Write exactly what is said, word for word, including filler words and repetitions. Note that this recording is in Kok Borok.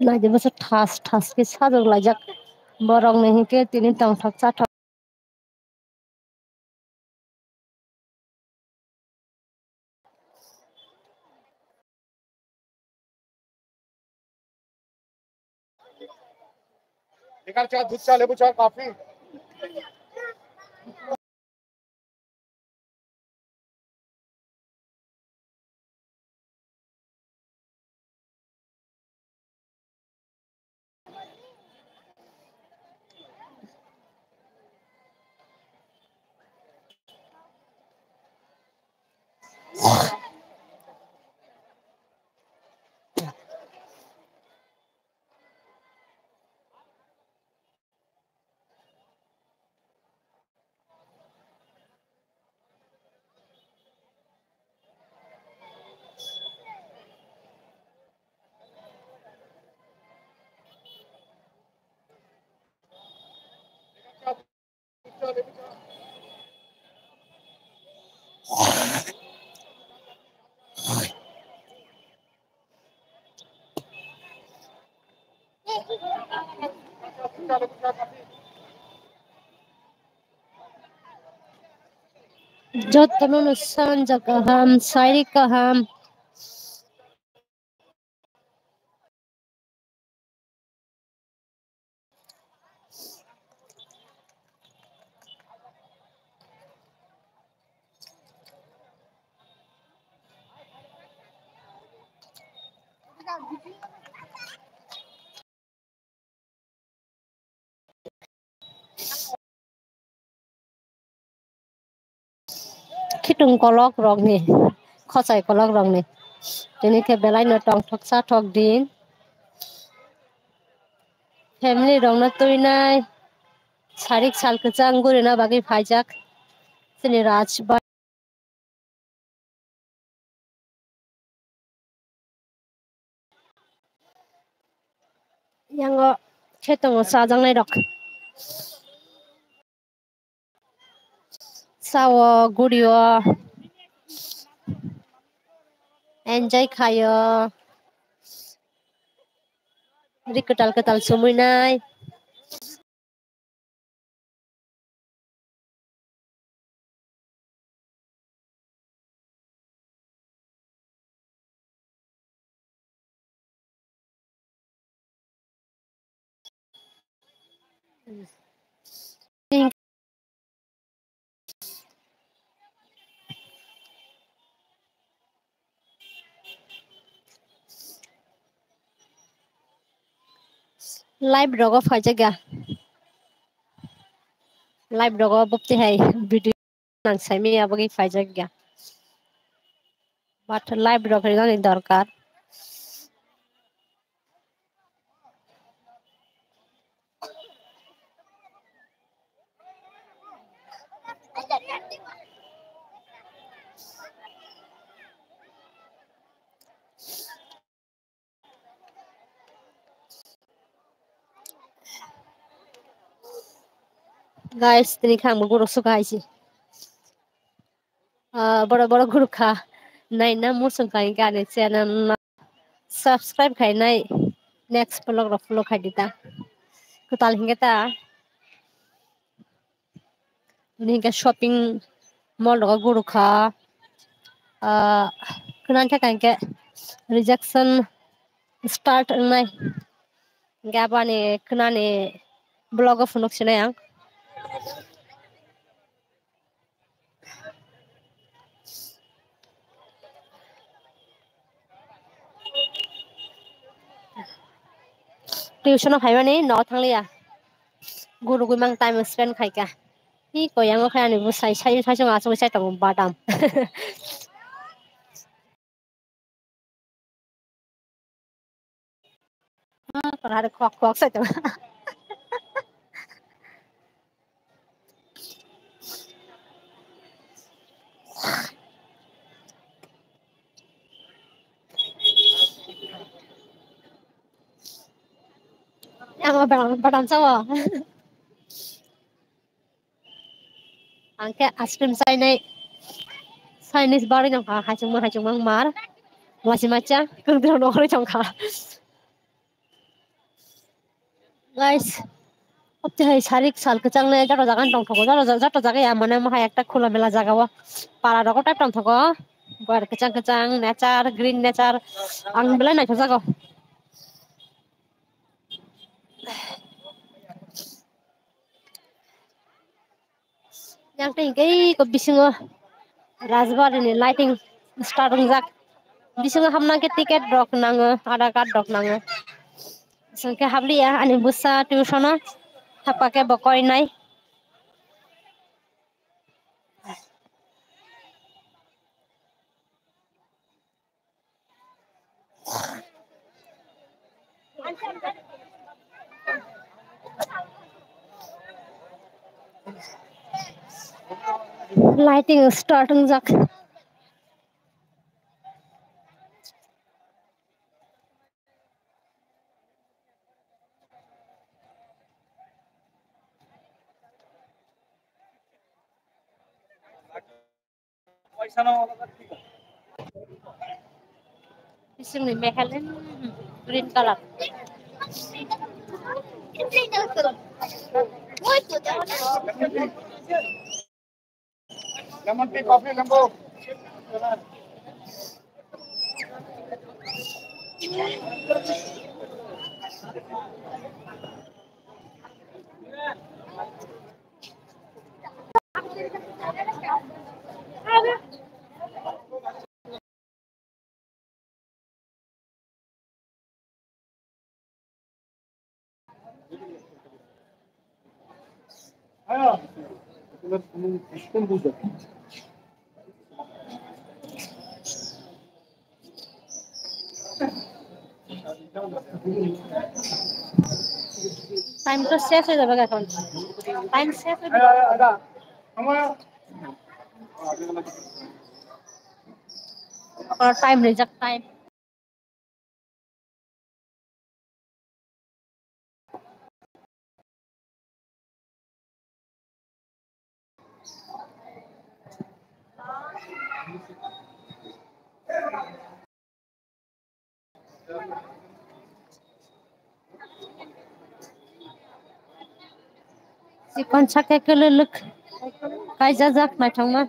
Naidi bwsa thas thas khe sajwk laijak borokni hinkhe tini tongthok chathok. निकल चल, दूध चल, लेबू चल, coffee. Jotono no sanja kaham, sairi kaham. Khitung kolok rokni, khosai kolok rokni. Tini khe belai no tongthok chathok din. Family rokno twinai sarik sal kwchang gurina bagwi phaijak chini Rajba. Yango khe tongo chajaknai rok. Sao gurio enjoy khaio. Ri kwtal kwtal sumui nai. Live rogo phaijak ya. Live rogo bukti hai video nang saimi abagwi phaijak ya. But live rok rinani dorkar. Guys, tini khe ang bo guruk sukha hai se. Ah, boro boro guruk kha. Naina muchung kha hinkhe ani channel no subscribe khainai. Next vlog rok follow khai di ta. Kwtal hinkhe ta. Tini hinkhe shopping mall rogo guruk kha. Ah, kwnan khe hinkhe rejection start wngnai. Hinkhe abo ani kwnani vlog o phunuk sinai ang. Tuition o phaimani nogo thangliya. Gurugwi mang time spend khaika. Hi koyango khe ani bwsai sai sai chwng achugwi chai tongo badam. Ah, kwrwi khok khok sai tongo. Ang badam, badam sao. Ang khe ice cream chainai. Chinese barwi nang kha, haichungma, haichungma wng mar. Wasi macha, kwrwngtwrwng nongkhorwi tong kha. Guys, opti hai sarik sal kwchang nai, joto jaga tong thogo, joto, joto jaga ya mane mo hai ekta khula mela jaga o. Para rogo type tong thogo. Bar kwchang kwchang nature, green nature. Ang belai naithok jago. Yang tei hingke iko bisingo Rajbari ni lighting start wngjak. Bisingo hamna khe ticket rok nango, Aadhaar card rok nango. Chwng khe habliya ani bwsa tuition o, hapkha khe bo koinai. Lighting start wngjak. Bisingni mekhel green color. Lemon tea, coffee, lembu. Time to শেষ হয়ে যাবে এখন। Time শেষ হয়ে যাবে। Time rijak time. Chikon sakhe kwlwlwk kaijajak naithokma.